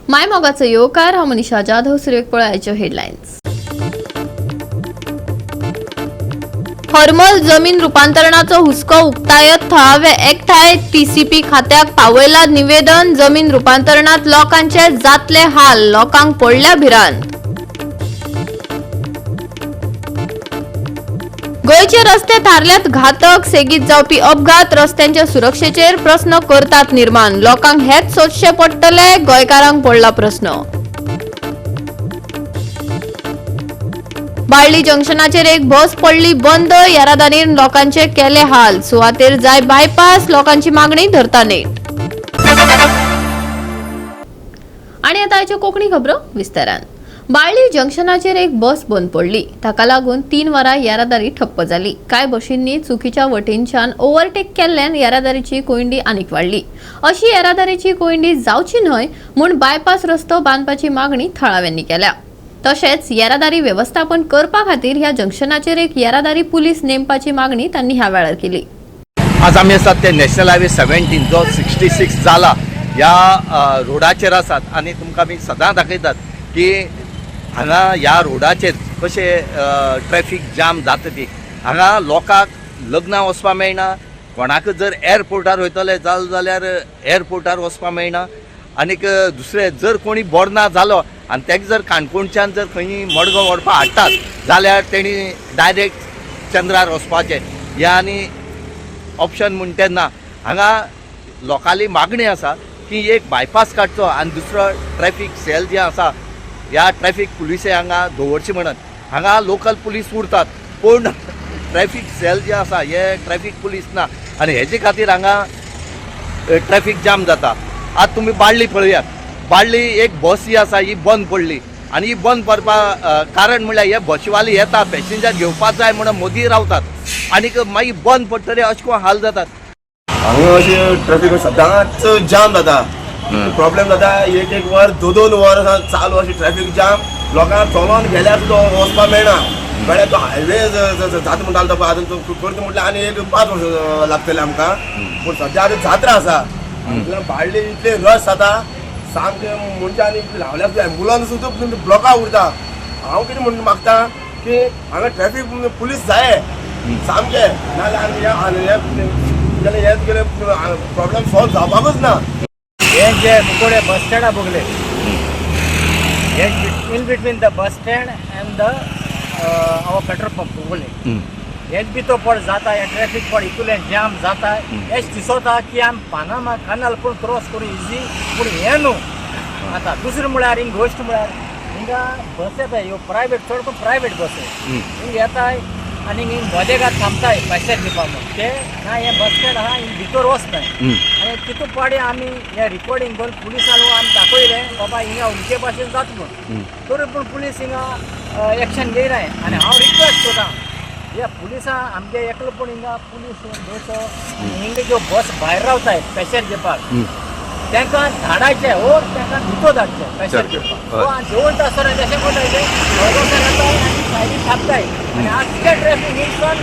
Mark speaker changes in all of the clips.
Speaker 1: मायमोगाचो येवकार. हांव मनीषा जाधव. सुरवेक पळयाच्यो हेडलायन्स. हरमल जमीन रुपांतरणाचो हुस्को उक्तायत थळावे एकठांय. टीसीपी खात्याक पावयला निवेदन. जमीन रुपांतरणात लोकांचे जातले हाल, लोकांक पडल्या भिरांत. गोंयचे रस्ते थारल्यात घातक. सेगीत जावपी अपघात रस्त्यांच्या सुरक्षेचेर प्रस्न करतात निर्माण. लोकांक हेच सोदचे पडटले, गोंयकारांक पडला प्रस्न. बाळ्ळी जंक्शनाचेर एक बस पडली बंद. येरादारीन लोकांचे केले हाल. सुवातेर जाय बायपास, लोकांची मागणी धरता नेट. आणि आता आयच्यो कोंकणी खबरो विस्तारान. बाळ्ळी जंक्शनाचेर एक बस बंद पडली. ताका लागून 3 वरां येरादारी ठप्प जाली. कांय बशींनी चुकीच्या वटेनच्यान ओव्हरटेक केल्ल्यान येरादारीची कोंयडी आनीक वाडली. अशी येरादारीची कोंयडी जावची न्हय म्हूण बायपास रस्तो बांदपाची मागणी थळाव्यांनी केल्या. तशेंच येरादारी वेवस्थापन करपा खातीर ह्या जंक्शनाचेर एक येरादारी पुलीस नेमपाची मागणी तांणी ह्या वेळार केली.
Speaker 2: आज आमी आसात ते नॅशनल हायवे 17 जो 66 जाला ह्या रोडाचेर आसात आनी तुमकां आमी सदां दाखयतात की हांगा ह्या रोडाचेर कशें ट्रॅफीक जाम जाता ती. हांगा लोकांक लग्नाक वचपाक मेळना, कोणाक जर एअरपोर्टार वयतले जाल जाल्यार एअरपोर्टार वचपाक मेळना. आनीक दुसरें, जर कोणी बरो ना जालो आनी ताका जर काणकोणच्यान जर खंय मडगांव व्हरपाक हाडटात जाल्यार तेणी डायरेक्ट चंद्रार वचपाचें. ह्या आनी ऑप्शन म्हूण तें ना. हांगा लोकांली मागणी आसा की एक बायपास काडचो आनी दुसरो ट्रॅफीक सेल जे आसा, ह्या ट्रॅफीक पुलिसे हांगा दवरचे म्हणून. हांगा लोकल पुलीस उरतात, पूण ट्रॅफीक सेल जे आसा हे ट्रॅफीक पुलीस ना आनी हेजे खातीर हांगा ट्रॅफीक जाम जाता. आतां तुमी बाळ्ळी पळयात. बाळ्ळी एक बस ही आसा, ही बंद पडली आनी ही बंद पडपा कारण म्हणल्यार हे बशीवाले येता, पॅसेंजर घेवपाक जाय म्हणून मदीं रावतात आनीक मागीर बंद पडटले, अशें करून हाल जातात.
Speaker 3: हांगा अशें ट्रॅफिक सदांच जाम जाता, प्रॉब्लेम जाता. एक एक वर, दोन दोन वर चालू अशें ट्रॅफिक जाम. लोकांक चलोन गेल्यार सुद्दां वचपाक मेळना. कळ्ळें? तो हायवे जाता म्हणटालो तो आतां तो करता म्हटल्यार आनी एक 5 वर्सां लागतले आमकां. पूण सद्या आतां जात्रा आसा, बाळ्ळी इतले रश जाता सामकें मनशांनी लावल्यार सुद्दां एम्बुलन्स सुद्दां ब्लॉका उरता. हांव कितें म्हण मागता की हांगा ट्रॅफिक पुलीस जाय सामकें, नाजाल्यार आनी जाल्यार हे तुगेले प्रॉब्लेम सॉल्व जावपाकूच ना.
Speaker 4: हे जे कुकोडे बस स्टँडा बगले, हे in between the bus stand and the our petrol pump Kunkole, हेच भितर पड जाता. हे ट्रॅफिक पड इतुलें जाम जाता, हेच दिसता की आमी पानामा कनाल पूण क्रॉस करूं इजी, पूण हें न्हू. आतां दुसरें म्हळ्यार हिंग गोश्ट म्हळ्यार हिंगा बस येता ह्यो प्रायवेट, चड करून प्रायवेट बस हिंग येताय आनी हिंग मदेगात थांबताय पॅसेंजर दिवपा म्हूण. ते ना हें बस स्टँड आहा, हिंग भितर वचनाय. आनी तितू पाडी आमी हे रिकॉर्डिंग करून पुलिसांक आमी दाखयलें, बाबा हिंगा अमके भाशेन जाता म्हूण. तरी पूण पुलीस हिंगा एक्शन घेयनाय. आनी हांव रिक्वेस्ट करता हे पुलिसां, आमगे एकलो पूण हिंगा पुलीस दवरचो आनी हिंगा ज्यो बस भायर रावताय पॅसेंजर घेवपाक तांकां धाडायचे ओर तांकां भितर धाडचे पॅसेंजर घेवपाक. आनी दवरता आसतना तशें करताय, ते मडगांवच्यान येताय आनी सायडीन थांबताय आनी आजचे ट्रॅफीक हिंगसान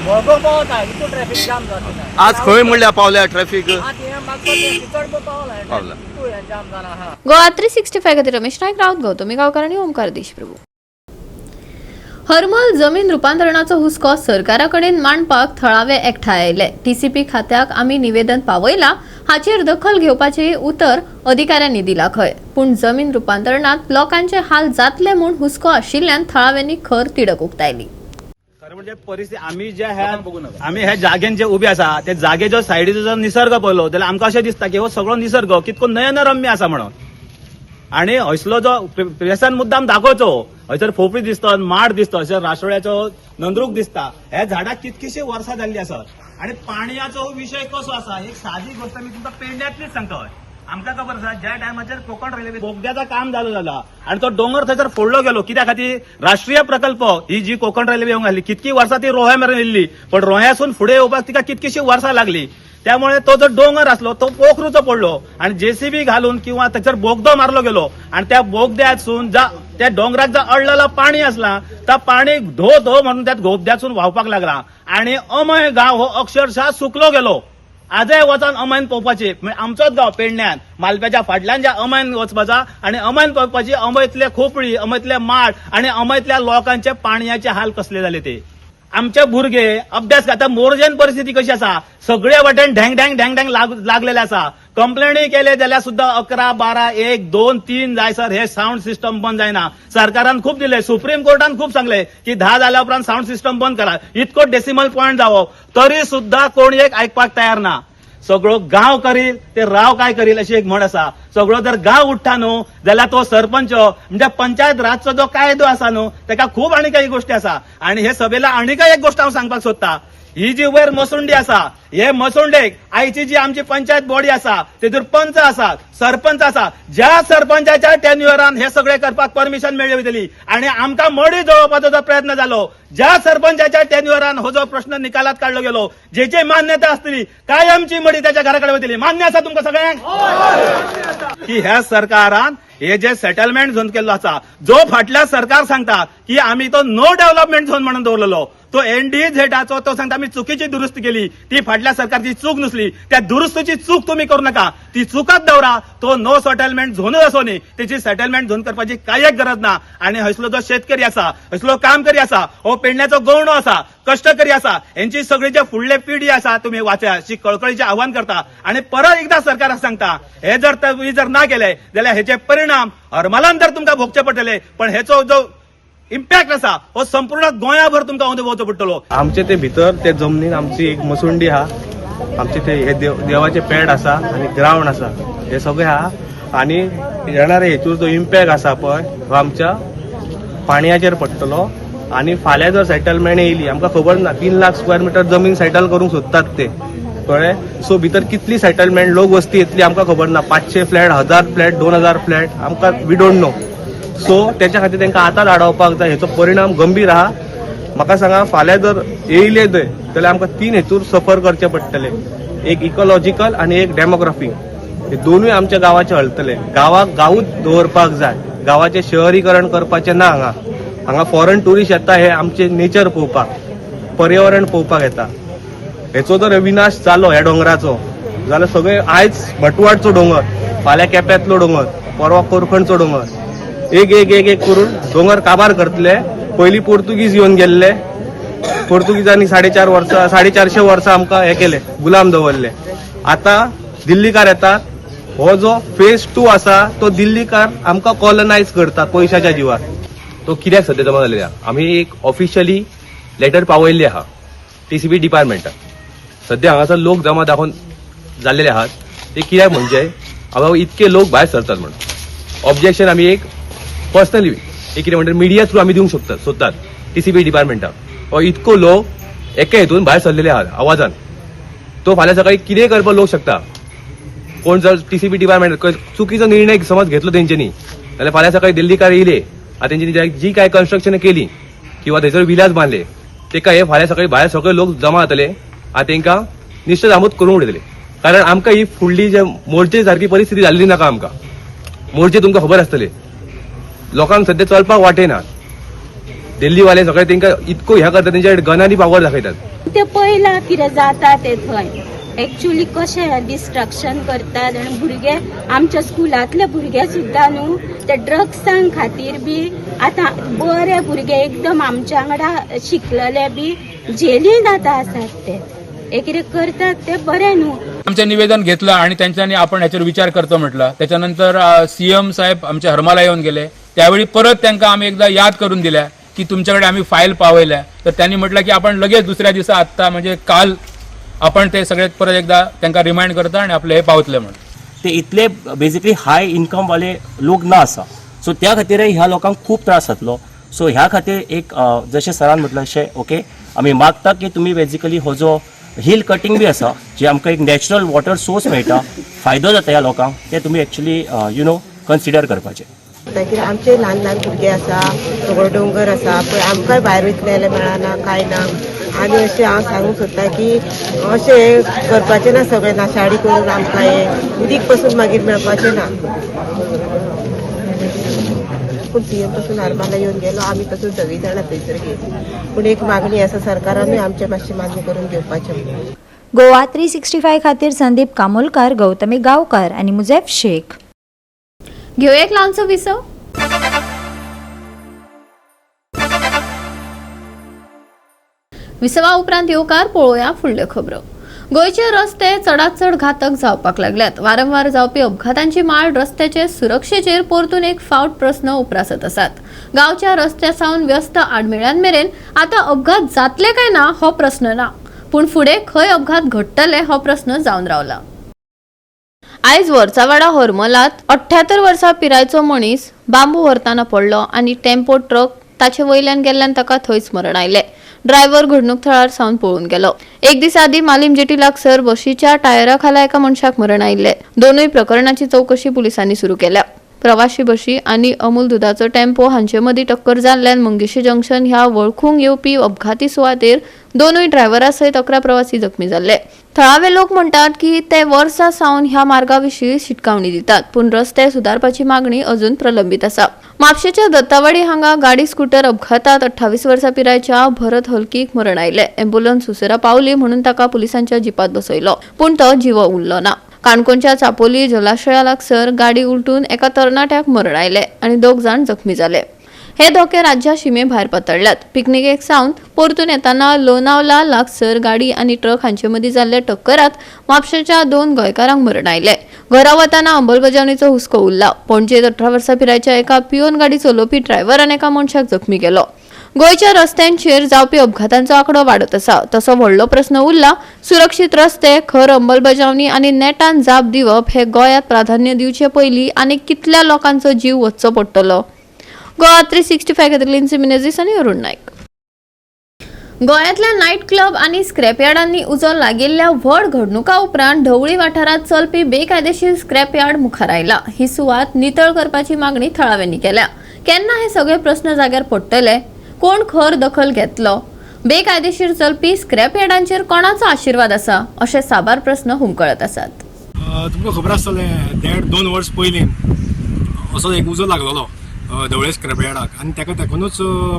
Speaker 4: मडगांव पावता, इतू ट्रॅफीक जाम जाता.
Speaker 2: आज खंय म्हणल्यार पावल्या ट्रॅफीक?
Speaker 4: आतां हें म्हाका चिचड पावला.
Speaker 2: पावला.
Speaker 4: इतू हें जाम जाला हा.
Speaker 1: गोवा 365 खातीर रमेश नायक राऊत, गौतमी गांवकार आनी ओमकार देशप्रभू. हरमल जमीन रुपांतरणाचो हुस्को सरकारा कडेन मांडपाक थळावे एकठांय आयले. टीसीपी खात्याक आमी निवेदन पावयला, हाचेर दखल घेवपाचे उतर अधिकाऱ्यांनी दिला खंय, पूण जमीन रुपांतरणात लोकांचे हाल जातले म्हूण हुस्को आशिल्ल्यान थळाव्यांनी खर तिडक उक्तायली.
Speaker 5: खरें म्हणजे परिस्थिती आमी जे ह्या आमी ह्या जागेन जे उबे आसा, ते जागेच्या सायडीचो जर निसर्ग पळयलो जाल्यार आमकां अशें दिसता की हो सगळो निसर्ग कितको नयनरम्य आसा म्हणून. आणि हयसलो जो प्रेसान मुद्दाम दाखोवचो, हयसर फोपडी दिसता, माड दिसता, हयसर रासोळ्याचो नंद्रूक दिसता. हे झाडां कितकीशी वर्सां जाल्ली आसत. आणि पाणयाचो विशय कसो आसा, एक सादी गोश्ट आमी तुमकां पेडण्यांतलीच सांगता. आमकां खबर आसा, ज्या टायमाचेर कोकण रेल्वे बोगद्याचं काम चालू जाला आणि तो दोंगर थंयसर फोडलो गेलो. कित्या खातीर? राष्ट्रीय प्रकल्प ही जी कोकण रेल्वे येवंक आसली, कितकी वर्सां ती रोह्या मेरेन येयल्ली, पण रोह्यासून फुडें येवपाक तिका कितकीशी वर्सां लागली. त्यामुळे तो जो डोंगर असलो तो पोखरूचो पडलो आणि जेसीबी घालून किंवा त्याच्यावर बोगदो मारलो गेलो. आणि त्या बोगद्यातसून जा त्या डोंगराक जो अडलेला पाणी असला, त्या पाणी धो धो म्हणून त्या बोगद्यातसून व्हांवपाक लागला आणि अमय गाव हो अक्षरशः सुकलो गेलो. आजय वचोन अमयन पळोवपाची, म्हणजे आमचोच गांव पेडण्यान मालप्याच्या फाटल्यान ज्या अमयन वचपाचा आनी अमयन पळोवपाची, अमयतले खोपळी, अमयतले माड आनी अमयतल्या लोकांचे पाणयाचे हाल कसले जाले ते. आमचे भुरगे अभ्यास आता मोरजेन परिस्थिती कशी आसा, सगळे वाटेन ढँग ढँग ढँग ढँग लागलेले आसा. कंप्लेनी केले जाल्यार सुद्दां 11, 12, 1, 2, 3 जायसर हे सावंड सिस्टम बंद जायना. सरकारान खूब दिले, सुप्रीम कोर्टान खूब सांगले की 10 जाल्या उपरांत सावंड सिस्टम बंद करा, इतको डेसिमल पॉयंट जावो, तरी सुद्दां कोण एक आयकपाक तयार ना. सगळो गांव करील ते राव काय करील अशी एक म्हण आसा. सगळो जर गांव उठ्ठा न्हू जाल्यार तो सरपंच म्हणजे पंचायत राजचो जो कायदो आसा न्हू तेका खूब आनी काही गोष्टी आसा. आनी हे सभेला आनी काय एक गोष्ट हांव सांगपाक सोदता, ही जी वयर मसुंडी आसा, हे मसुंडेक आयची जी आमची पंचायत बॉडी आसा तेतूर पंच आसा, सरपंच आसा, ज्या सरपंचाच्या टेन्युअरान हे सगळे करपाक परमिशन मेळ्ळी वयतली आनी आमकां मडी जळोवपाचो जो प्रयत्न जालो, ज्या सरपंचाच्या टेन्युअरान हो जो प्रश्न निकालात काडलो गेलो, जेची मान्यता आसतली कायमची मडी त्याच्या घरा कडेन वयतली. मान्य आसा तुमकां सगळ्यांक की ह्या सरकारान हे जे सेटलमेंट झोन केल्लो आसा, जो फाटल्या सरकार सांगता की आमी तो नो डेव्हलपमेंट झोन म्हणून दवरलेलो, तो एनडीझेडाचो तो सांगता आमी चुकीची दुरुस्ती केली, ती फाटल्या सरकारची चूक नसली, त्या दुरुस्तीची चूक तुमी करू नका, ती चुकत दवरा. तो नो सेटलमेंट झोनूच आसो न्ही, तेची सेटलमेंट झोन करपाची कांय एक गरज ना. आनी हयसलो जो शेतकरी आसा, हयसलो कामकरी आसा, हो पेडण्याचो गवणो आसा, कश्टकरी आसा, हेंची सगळी जे फुडले पिढी आसा तुमी वाचया अशी कळकळीचे आव्हान करता. आनी परत एकदा सरकाराक सांगता, हे जर तुम्ही जर ना केले जाल्यार हेचे परिणाम हरमलान तर तुमकां भोगचे पडटले, पण हेचो जो इम्पॅक्ट आसा हो संपूर्ण गोंयाभर तुमकां अनुभवचो पडटलो.
Speaker 6: आमचे ते भितर ते जमनीन आमची एक मसुंडी आहा, आमचे ते हे देवाचे पेड आसा आनी ग्रावंड आसा, हे सगळे आहा. आनी येणारे हेतूर जो इम्पॅक्ट आसा पळय हो आमच्या पाणयाचेर पडटलो. आनी फाल्यां जर सेटलमेंट येयली आमकां खबर ना, 3 लाख स्क्वेअर मिटर जमीन सेटल करूंक सोदतात ते, कळ्ळें. सो भितर कितली सेटलमेंट लोक वस्ती येतली आमकां खबर ना, 500 फ्लॅट, 1000 फ्लॅट, 2000 फ्लॅट आमकां we don't know. सो तेच्या खातीर तांकां आतांच आडावपाक जाय. हेचो परिणाम गंभीर आहा. म्हाका सांगा, फाल्यां जर येयले थंय जाल्यार आमकां 3 हेतूर सफर करचे पडटले, एक इकोलॉजिकल आनी एक डेमोग्राफी. हे दोनूय आमच्या गांवाचे हलतले. गांवाक गांवूच दवरपाक जाय, गांवाचें शहरीकरण करपाचें ना. हांगा हांगा फॉरन ट्युरिस्ट येता, हे आमचे नेचर पळोवपाक, पर्यावरण पळोवपाक येता. हेचो जर विनाश जालो ह्या दोंगराचो जाल्यार सगळे आयज भटवाडचो दोंगर, फाल्यां केप्यांतलो दोंगर, परवा कोरखणचो दोंगर, एक एक एक एक करून दोंगर काबार करतले. पयलीं पोर्तुगीज येवन गेल्ले, पोर्तुगीजांनी 450 वर्सां, 450 वर्सां आमकां हे केले, गुलाम दवरले. आतां दिल्लीकार येतात. हो जो फेज 2 आसा तो दिल्लीकार आमकां कॉलनायज करता पयशाच्या जिवार.
Speaker 7: तो कित्याक सद्या जमा जाल्ले आहा, आमी एक ऑफिशियली लेटर पावयल्ले आहा टीसीबी डिपार्टमेंटाक. सद्या हांगासर लोक जमा दाखोवन जाल्लेले आहात, ते कित्याक म्हणजे हांगा इतके लोक भायर सरतात म्हणून ऑब्जेक्शन आमी एक पर्सनली एक कितें म्हणटा मिडिया थ्रू आमी दिवंक शकतात सोदतात टीसीबी डिपार्टमेंटाक. हो इतको लोक एके हितून भायर सरलेले आहात आवाजान, तो फाल्यां सकाळी कितेंय करपाक लोक शकता. कोण जर टीसीबी डिपार्टमेंट चुकीचो निर्णय समज घेतलो तेंच्यांनी जाल्यार फाल्यां सकाळी दिल्लीकार येयले आनी तेंच्यांनी जी काय कन्स्ट्रक्शन केली किंवा थंयसर विलास बांदले तेका हे फाल्यां सकाळी भायर सगळे लोक जमा जातले आनी तेंकां निश्चित आमूच करून उडयतले. कारण आमकां ही फुडली जे मोर्चे सारकी परिस्थिती जाल्ली नाका आमकां. मोर्चे तुमकां खबर आसतले, लोकांक सद्या चलपाक वाटेना. दिल्लीवाले सगळे तेंकां इतको ह्या करता, तेंच्या गनांनी पावर दाखयतात.
Speaker 8: ते पयला कितें जाता ते थंय एक्चुली कशें डिस्ट्रक्शन करतात. आनी भुरगे आमच्या स्कुलांतले भुरगे सुद्दां न्हू ते ड्रग्सां खातीर बी आतां बरे भुरगे एकदम आमच्या वांगडा शिकलेले बी जेलीन आतां आसात. ते हे कितें करतात ते बरें न्हू.
Speaker 9: आमचें निवेदन घेतलं आणि त्यांच्यानी आपण ह्याचेर विचार करतो म्हटलं. त्याच्यानंतर सीएम साहेब आमच्या हरमाला येऊन गेले, त्यावेळी परत त्यांना आम्ही एकदा याद करून दिल्या की तुमच्याकडे आम्ही फाईल पावयल्या, तर त्यांनी म्हटलं की आपण लगेच दुसऱ्या दिवसा आत्ता म्हणजे काल आपण ते सगळे परत एकदा त्यांना रिमाइंड करता आणि आपले हे पावतले म्हणून.
Speaker 10: ते इतले बेजिकली हाय इन्कमवाले लोक ना आसा, सो त्या खातीरय ह्या लोकांक खूब त्रास जातलो. सो ह्या खातीर एक जशें सरान म्हटलें अशें ओके आमी मागता की तुमी बेजिकली हो जो हिल कटींग बी आसा, जे आमकां एक नॅचरल वॉटर सोर्स मेळटा, फायदो जाता ह्या लोकांक, ते तुमी एक्चुली you know consider करपाचें.
Speaker 11: कित्याक आमचे ल्हान ल्हान भुरगे आसा, सगळो दोंगर आसा पळय, आमकांय भायर वयतले जाल्यार मेळना कांय ना. आनी अशें हांव सांगूंक सोदता की अशें करपाचें ना, सगळें नाशाडी करून आमकां हें उदीक पसून मागीर मेळपाचें ना. पूण सीएम पसून हरमाला येवन गेलो, आमी पसून सगळीं जाणां थंयसर गेलीं. पूण एक मागणी आसा, सरकारानूय आमचें मातशें मान्य करून घेवपाचें.
Speaker 12: गोवा 365 खातीर संदीप कामोलकार, गौतमी गांवकार आनी मुजेफ शेख.
Speaker 1: घेवया एक ल्हानसो विसव. विसवा उपरांत येवकार पळोवया फुडल्यो खबरो. गोंयचे रस्ते चडात चड घातक जावपाक लागल्यात. वारंवार जावपी अपघातांची माळ रस्त्याचे सुरक्षेचेर परतून एक फावट प्रस्न उप्रासत आसात. गांवच्या रस्त्या सावन व्यस्त आडमेळ्यांमेरेन आतां अपघात जातले काय ना हो प्रस्न ना, पूण फुडें खंय अपघात घडटले हो प्रस्न जावन रावला. आयज वर्चावाडा हरमलात 78 वर्सां पिरायेचो मनीस बांबू व्हरतना पडलो आनी टेम्पो ट्रक ताचे वयल्यान गेल्ल्यान ताका थंयच मरण आयलें. ड्रायव्हर घडणूक थळार सावन पळून गेलो. एक दीस आदीं मालीम जेटी लागसर बशीच्या टायरा खाला एका मनशाक मरण आयिल्लें. दोनूय प्रकरणाची चवकशी पुलिसांनी सुरू केल्या. प्रवाशी बशी आनी अमूल दुदाचो टेम्पो हांचे मदीं टक्कर जाल्ल्यान मंगेशी जंक्शन ह्या वळखूंक येवपी अपघाती सुवातेर दोनूय ड्रायव्हरा सयत 11 प्रवासी जखमी जाल्ले. थळावे लोक म्हणटात की ते वर्सां सावन ह्या मार्गा विशीं शिटकावणी दितात, पूण रस्ते सुदारपाची मागणी अजून प्रलंबीत आसा. म्हापशेच्या दत्तावाडी हांगा गाडी स्कूटर अपघातात 28 वर्सां पिरायेच्या भरत हलकीक मरण आयलें. एम्ब्युलन्स उसरा पावली म्हणून ताका पुलिसांच्या जिपात बसयलो, पूण तो जिवो उरलो ना. काणकोणच्या चापोली जलाशया लागसर गाडी उलटून एका तरणाट्याक मरण आयलें आनी 2 जाण जखमी जाले. हे धोके राज्या शिमे भायर पातळ्ळ्यात. पिकनिकेक सावन परतून येताना लोनावला लागसर गाडी आनी ट्रक हांचे मदीं जाल्ल्या टक्करात म्हापशेच्या 2 गोंयकारांक मरण आयलें. घरा वतना अंमलबजावणीचो हुस्को उरला. पणजेत 18 वर्सां पिरायेच्या एका पियोन गाडी चलोवपी ड्रायव्हरान एका मनशाक जखमी केलो. गोंयच्या रस्त्यांचेर जावपी अपघातांचो आंकडो वाडत आसा, तसो व्हडलो प्रस्न उरला. सुरक्षीत रस्ते, खर अंमलबजावणी आनी नेटान जाप दिवप हे गोंयांत प्राधान्य दिवचे पयलीं आनी कितल्या लोकांचो जीव वचचो पडटलो. गोवा 365 खातीर लिन्सी मिनेझीस आनी अरुण नायक. गोंयांतल्या नायट क्लब आनी स्क्रॅपयार्डांनी उजो लागिल्ल्या व्हड घडणुका उपरांत ढवळी वाठारांत चलपी बेकायदेशीर स्क्रॅपयार्ड मुखार आयला. ही सुवात नितळ करपाची मागणी थळाव्यांनी केल्या. केन्ना हे सगळे प्रस्न जाग्यार पडटले? कोण खर दखल घेतलो? बेकायदेशीर चलपी स्क्रॅपयार्डांचेर कोणाचो आशिर्वाद आसा? अशे साबार प्रस्न हुमकळत आसात.
Speaker 13: तुमकां खबर आसतलें 1.5-2 वर्स पयलीं असो एक उजो लागलेलो धवळे स्क्रॅपयार्डाक आनी ताका तेकूनच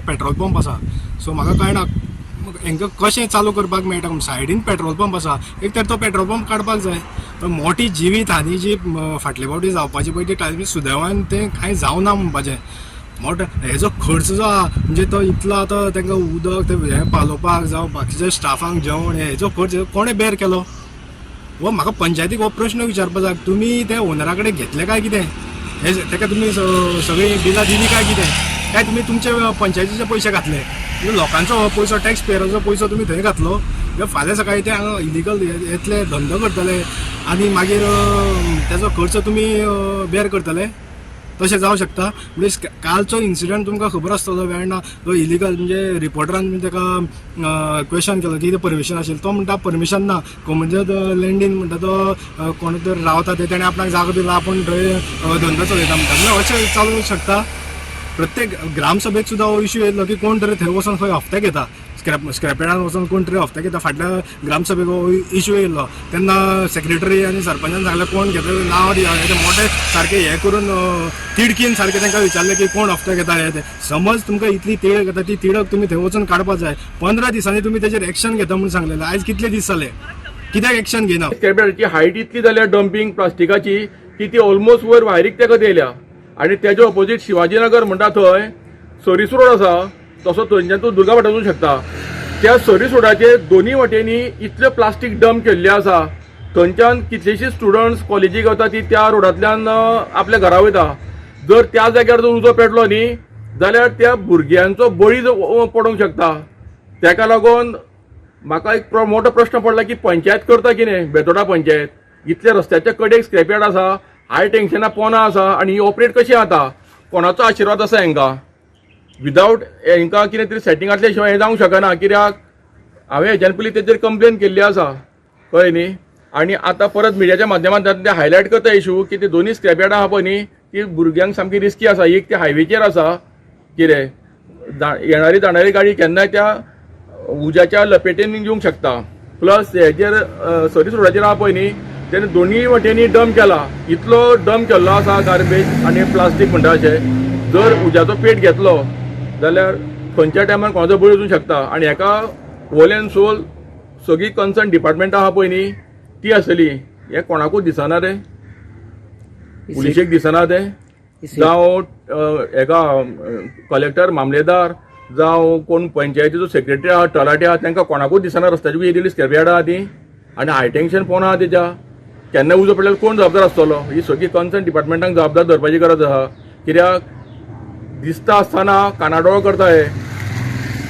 Speaker 13: पेट्रोल पंप आसा. सो म्हाका कळना हांकां कशें चालू करपाक मेळटा. सायडीन पेट्रोल पंप आसा, एक तर तो पेट्रोल पंप काडपाक जाय. पण मोठी जिवीत हानी जी फाटले फावटी जावपाची पळय ती टायमी सुदैवान तें कांय जावना म्हणपाचें. मोठो हेजो खर्च जो आहा म्हणजे तो इतलो आतां तांकां उदक ते हें पालोवपाक जावं बाकीच्या स्टाफांक जेवण हेजो खर्च कोणें बेर केलो? हो म्हाका पंचायतीक हो प्रश्न विचारपा जाय. तुमी ते ओनरा कडेन घेतले काय कितें? हे ताका तुमी सगळीं बिलां दिली काय कितें? काय तुमी तुमचे पंचायतीचे पयशे घातले? लोकांचो हो पयसो, टॅक्स पेयराचो पयसो तुमी थंय घातलो. फाल्यां सकाळीं ते हांगा इलिगल येतले, धंदो करतले आनी मागीर तेजो खर्च तुमी बेर करतले. तशें जावं शकता. म्हणजे कालचो इन्सिडंट तुमकां खबर आसतलो वेर्णा तो इलिगल म्हणजे रिपोर्टरान ताका क्वेश्चन केलो की कितें परमिशन आशिल्लें. तो म्हणटा परमिशन ना, कोमंजत लँडीन म्हणटा तो कोण तर रावता ते तेणें आपणाक जागो दिला, आपूण थंय धंदो चलयता म्हणटा. म्हणजे अशें चालूंक शकता. प्रत्येक ग्रामसभेक सुद्दां हो इश्यू येयलो की कोण तरी थंय वचोन खंय हप्ते घेता, स्क्रॅपयार्डान वचोन कोण तरी हप्ते घेता. फाटल्या ग्रामसभेक हो इश्यू येयल्लो तेन्ना सेक्रेटरी आनी सरपंचान सांगलें कोण घेता नांव दिया, मोठे सारकें हें करून तिडकीन सारकें तांकां विचारलें की कोण हप्ते घेता हे ते. समज तुमकां इतली तिडक येता ती तिडक तुमी थंय वचून काडपा जाय. 15 दिसांनी तुमी तेजेर एक्शन घेता म्हूण सांगलेलें, आयज कितले दीस जाले कित्याक एक्शन घेयना?
Speaker 14: स्क्रॅपयार्डाची हायट इतली जाल्या डंपींग प्लास्टिकाची की ती ऑलमोस्ट वयर वायरीक तेका येयल्या आनी तेजे ऑपोजीट शिवाजीनगर म्हणटा थंय सर्वीस रोड आसा, तसो थंयच्यान तूं दुर्गा भाटाक वचूंक शकता. त्या सर्वीस रोडाचेर दोनूय वटेंनी इतले प्लास्टीक डंप केल्ले आसा, थंयच्यान कितलेशीं स्टुडंट्स कॉलेजीक वता ती त्या रोडांतल्यान आपल्या घरा वयता. जर त्या जाग्यार जर उजो पेटलो न्ही जाल्यार त्या भुरग्यांचो बळी पडोंक शकता. तेका लागून म्हाका एक मोठो प्रश्न पडला की पंचायत करता कितें? बेतोडा पंचायत इतले रस्त्याच्या कडेक स्क्रॅपयार्ड आसा, हाय टेंशना पोना आसा आनी ही ऑपरेट कशी जाता? कोणाचो आशिर्वाद आसा हेंकां? विदावट हेंकां कितें तरी सेटींग घातल्या शिवाय हें जावंक शकना. कित्याक हांवें हेज्यान पयलीं तेजेर कंप्लेन केल्ली आसा, कळ्ळें न्ही? आनी आतां परत मिडियाच्या माध्यमांतल्यान ते हायलायट करता इशू की ती दोनूय स्क्रॅपयार्डां आहा पळय न्ही ती भुरग्यांक सामकी रिस्की आसा. एक ती हायवेचेर आसा, कितें येणारी जाणारी गाडी केन्नाय त्या उज्याच्या लपेटेन येवंक शकता. प्लस हेजेर सर्वीस रोडाचेर आहा पळय न्ही तेणे दोनूय वटेंनी डंप केला, इतलो डंप केल्लो आसा गार्बेज आनी प्लास्टीक म्हणटा अशें. जर उज्याचो पेट घेतलो जाल्यार खंयच्या टायमार कोणाचो बळी वचूंक शकता आनी हेका होल एंड सोल सगळीं कन्सर्न डिपार्टमेंटां आहा पळय न्ही ती आसतली. हें कोणाकूच दिसना रे, पुलिशेक दिसना तें, जावं हेका कलेक्टर, मामलेदार, जावं कोण पंचायतीचो सेक्रेटरी आहा, तलाठी आहा, तांकां कोणाकूच दिसना रस्त्याची येयलेली स्क्रॅप यार्ड आहा ती आनी हाय टेन्शन पोंदा आहा. तेच्या केन्ना उजो पडल्यार कोण जबाबदार आसतलो? ही सगळी कन्सर्न डिपार्टमेंटांक जबाबदार धरपाची गरज आहा. कित्याक दिसता आसतना कानाडोळो करता हे.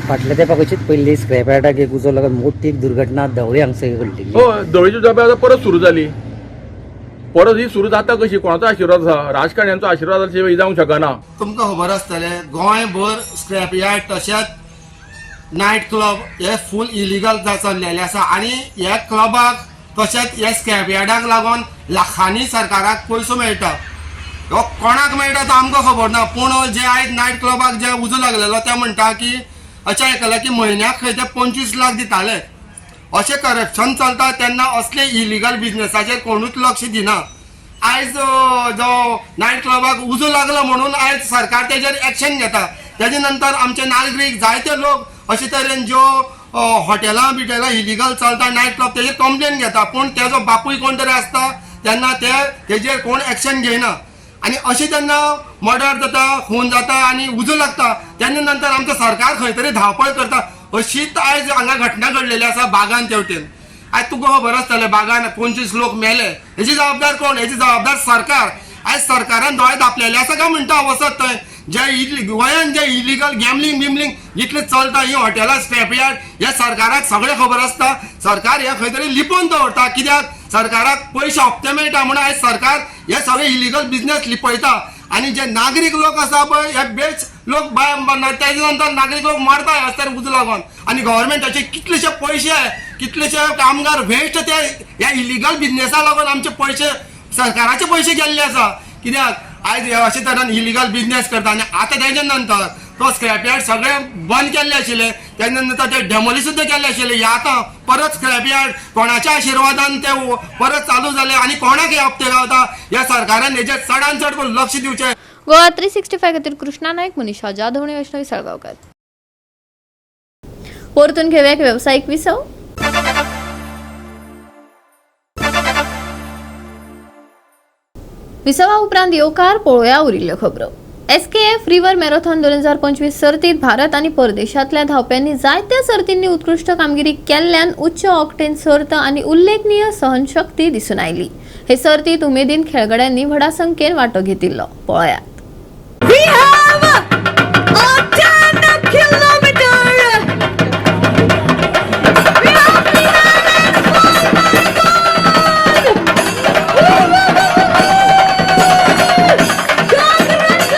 Speaker 15: फाटल्या तेंपाक अशीच पयली स्क्रॅप यार्डाक एक उजो लागून मोठी एक दुर्घटना धवळे हांगसर घडलेली.
Speaker 14: हय, धवळीची जबाबदार आतां परत सुरू जाली. परत ही सुरू जाता कशी? कोणाचो आशिर्वाद आसा? राजकारण्यांचो आशिर्वाद आसल्याशिवाय ही जावंक शकना.
Speaker 3: तुमकां खबर आसतलें, गोंयभर स्क्रॅप यार्ड तशेंच नायट क्लब हे फूल इलिगल चल्लेले आसा आनी ह्या क्लबाक तशेंच ह्या स्क्रॅप यार्डाक लागून लाखांनी सरकाराक पयसो मेळटा. हो कोणाक मेळटा तो आमकां खबर ना, पूण जे आयज नायट क्लबाक जे उजो लागलेलो ते म्हणटा की अशें आयकलां की म्हयन्याक खंय ते 25 लाख दिताले. अशें करप्शन चलता तेन्ना असले इलिगल बिजनेसाचेर कोणूच लक्ष दिना. आयज जो नायट क्लबाक उजो लागलो म्हणून आयज सरकार तेजेर एक्शन घेता. तेजे नंतर आमचे नागरीक, जायते लोक अशे तरेन ज्यो हॉटेलां बिटेलां इलिगल चलता, नायट क्लब, तेजेर कंप्लेन घेता, पूण तेजो बापूय कोण तरी आसता तेन्ना ते तेजेर कोण एक्शन घेयना. आनी अशें जेन्ना मर्डर जाता, खून जाता आनी उजो लागता, तेन्ना नंतर आमचें सरकार खंय तरी धांवपळ करता. अशीच आयज हांगा घटना घडलेली आसा बागान तेवटेन. आयज तुका खबर आसतलें, बागान 25 लोक मेले. हेजी जबाबदार कोण? हेजी जबाबदार सरकार. आयज सरकारान दोळे धांपलेले आसा काय म्हणटा? वचत थंय जे गोंयान जे इलिगल गॅमलिंग बिमलिंग जितलें चलता, ही हॉटेलां, स्क्रॅपयार्ड, हे सरकाराक सगळें खबर आसता. सरकार हे खंय तरी लिपोवन दवरता, कित्याक सरकाराक पयशे हप्ते मेळटा म्हणून आयज सरकार हे सगळे इलिगल बिजनेस लिपयता. आनी जे नागरीक लोक आसा पळय, हे बेच लोक तेजे नंतर नागरीक लोक मरता रस्त्यार उजो लागून. आनी गव्हर्मेंटाचे कितलेशे पयशे, कितलेशे कामगार वेस्ट ते ह्या इलिगल बिजनेसा लागून आमचे पयशे, सरकाराचे पयशे गेल्ले आसा. कित्याक आयज हे अशे तरेन इलिगल बिजनेस करता. आनी आतां तेजे नंतर तो स्क्रॅपयार्ड सगळे बंद केल्ले आशिल्ले, तेजे नंतर ते डेमोलिश सुद्दां केल्ले आशिल्ले. हे आतां परत स्क्रॅपयार्ड कोणाच्या आशिर्वादान ते परत चालू जाले आनी कोणाक हे हप्ते गावता? ह्या सरकारान हेजेर चडान चड लक्ष दिवचें.
Speaker 1: गोवा 365 खातीर कृष्णा नायक, मनीषा जाधव आणि वैष्णवी साळगांवकर. परतून घेऊया एक वेवसायीक विसव. विसवा उपरांत येवकार. पळोवया उरिल्ल्यो खबरो. एसकेएफ रिव्हर मॅरेथॉन 2025 सर्तीत भारत आनी परदेशांतल्या धांवप्यांनी जायत्या सर्तींनी उत्कृश्ट कामगिरी केल्ल्यान उच्च ऑक्टेन सर्त आनी उल्लेखनीय सहनशक्ती दिसून आयली. हे सर्तीत उमेदीन खेळगड्यांनी व्हडा संख्येन वांटो घेतिल्लो. पळयात.
Speaker 16: We have a 10 kilometer. We have Nina. Oh my God! Congratulations!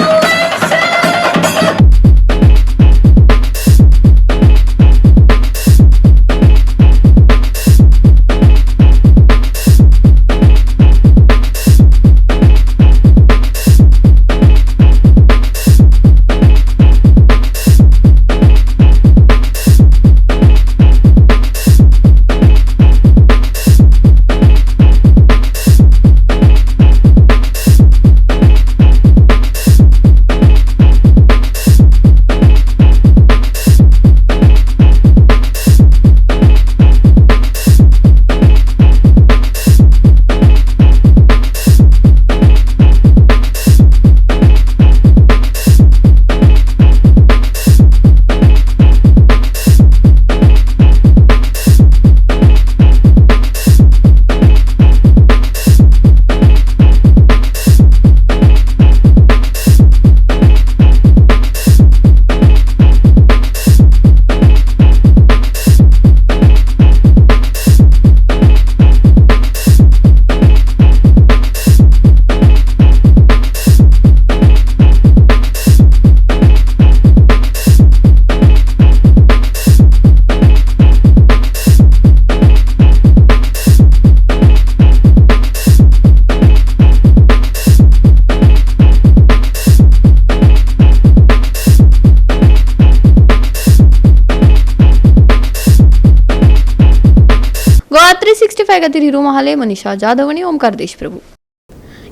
Speaker 1: Goa 365 खातीर हिरू महाले, मनीषा जाधव आणि ओमकार देशप्रभू.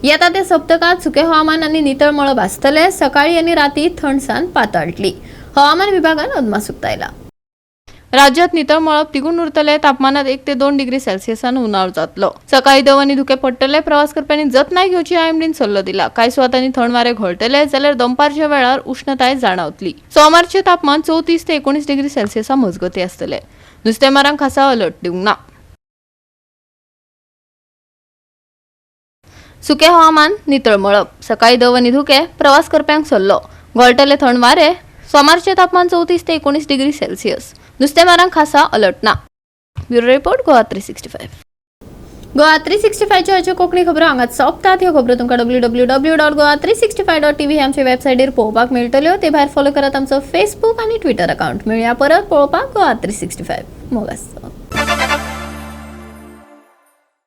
Speaker 1: येता त्या सप्तकात सुकें हवामान आनी नितळ मळब आसतलें. सकाळी आनी राती थंडसाण पातळटली. हवामान विभागान अदमास उक्तायला. राज्यात नितळ मळब तिगून उरतले. तापमानात 1 ते 2 डिग्री सेल्सिअसान उणाव जातलो. सकाळी दव आनी धुके पडटले. प्रवास करप्यांनी जतनाय घेवची, आयएमडीन सल्लो दिला. कांय सुवातांनी थंड वारे घोळटले, जाल्यार दनपारच्या वेळार उश्णताय जाणवतली. सोमारचे तापमान 34 ते 19 डिग्री सेल्सिअसा मजगती आसतले. नुस्तेमारांक खासा अलर्ट दिवंक ना. सुके हवामान, नितळ मळब, सकाळी दव आनी धुके. प्रवास करप्यांक सल्लो. घोळटले थंड वारे. सोमारचे तापमान 34 ते 19 डिग्री सेल्सिअस. नुस्तेमारांक खासा अलर्ट ना. Bureau report, Goa 365. Goa 365च्यो हाच्यो कोंकणी खबरो हांगाच सोंपतात. ह्यो खबरो तुमकां www.goa365.tv हे आमचे वेबसायटीर पळोवपाक मेळटल्यो. ते भायर फॉलो करात आमचो फेसबूक आनी ट्विटर अकाउंट. मेळया परत पळोवपाक गोवा 365. मोग आसचो.